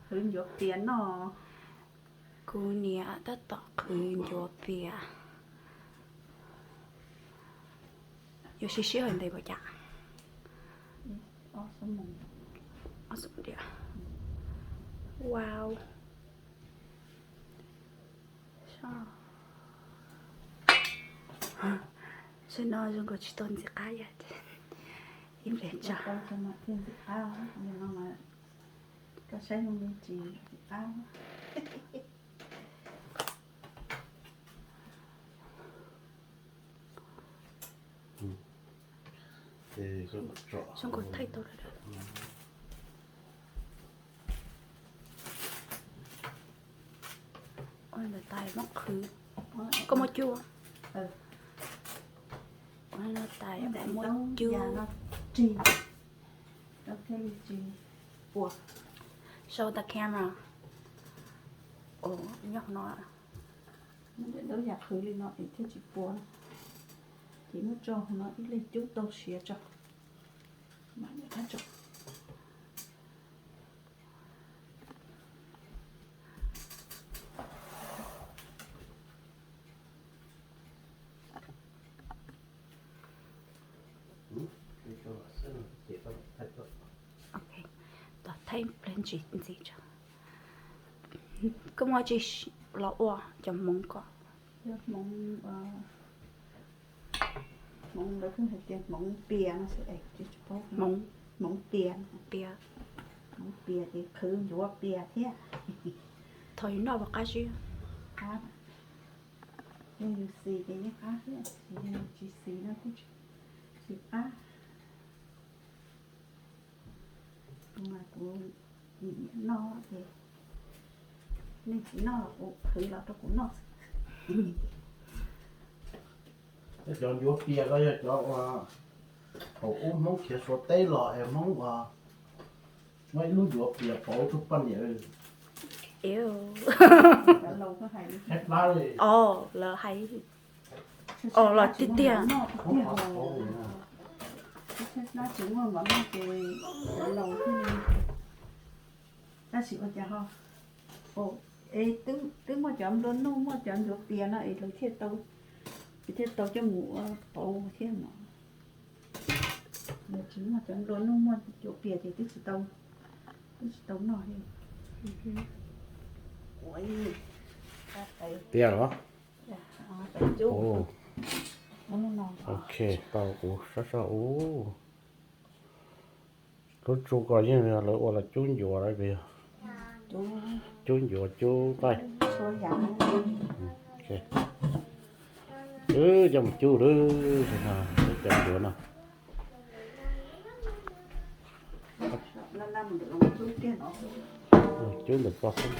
Qhwv ncuav pias noj. Kuv niam tab tom qhwv ncuav pias. Yuav siv sij hawm ntev puas cas? Wow. Zaum no zoo nkaus tsis tau ntxim qab yom. Ib pliag tso. Koj saib zoo li tsis ntxim qab. Zoo nkaus thaij tau lawm. Ua ntawm tais muab qhwv. Koj muab cub. Ua ntawm tais muab cub. Show the camera. Ua nyob no. Muab daim ntaub yas qhwv li no es thiaj tsis puas. Ces muab tso no ib leeg cub tau siav tso. Mam li qab tso. Ok, tos thaij pliag ntsis ntxiv tso. Koj muaj tsi los ua cov hmoov ko? Cov hmoov, hmoov lawv kuj hais tias hmoov pias no xwb es tsis paub. Hmoov, hmoov pias, pias, hmoov pias ces qhwv ncuav pias thiab. Thaum yus noj puas qab zib? Qab. Yog yus xis ces yeej qab thiab, yog yus tsis xis no kuj tsis qab. Kuv mas kuv nyiam noj ces nej tsis noj los kuv qhwv los rau kuv noj. Cov ncuav pias ko yog cov uas thaum ub Hmoob khiav Suav teb los es Hmoob uas muab ib lub ncuav pias pauv rau poj niam. Lawv hais, os, lawv hais, os, los tiag tiag. Tab sis ua cas ho, es twb muaj cov nplua nuj muaj cov ncuav pias no es lawv thiaj tau, thiaj tau coj mus ua pauv thiab no. Yog tsis muaj cov nplua nuj muaj ncuav pias ces twb tsis tau, twb tsis tau noj li. Tiag los? Ok, tau kuv sab sab ub. Lub tsu ko yeej lawv ua los cub ncuav lawm, cub ncuav cub taij. Wb coj mus cub lawm, cov ncuav no. Cub ntawm ko xwb.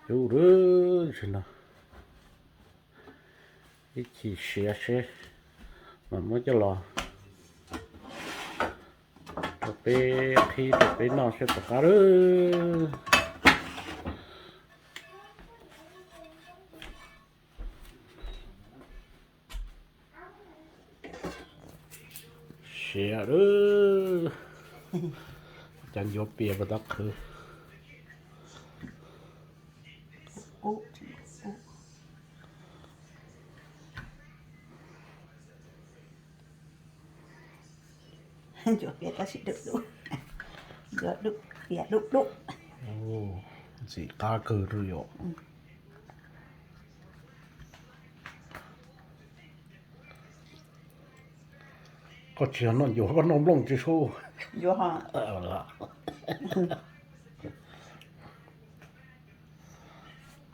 Cub lawm tsis no, ib chim siav seb mam muab coj los rau peb qhib rau peb noj seb puas qab lawm. Siav lawm, cov ncuav pias puas tau qhwv. Ncuav pias tab sis dub dub, ncuav dub, pias dub dub. Ntxim qab kawg li yom. Koj tsis yog noj ncuav, koj noj nplooj tsis sub.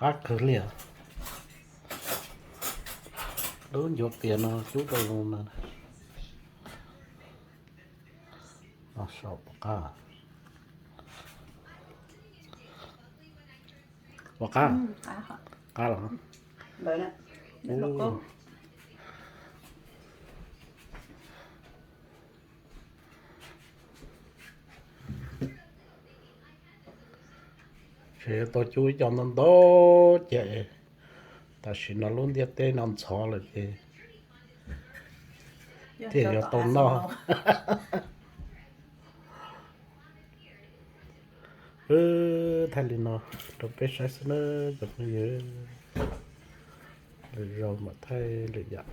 Qab kawg li. Lub ncuav pias no cub rau zoo na. Noj saum puas qab. Puas qab? Qab los? Ces tau cub ib co ntau ntau ces Tam sim no lub ntiaj teb no ntxhov lawm ces thiaj yuav tau noj. Wb thaij li no rau peb saib xwb na cov phooj ywg. Lwm zaus mam thaij lwm yam.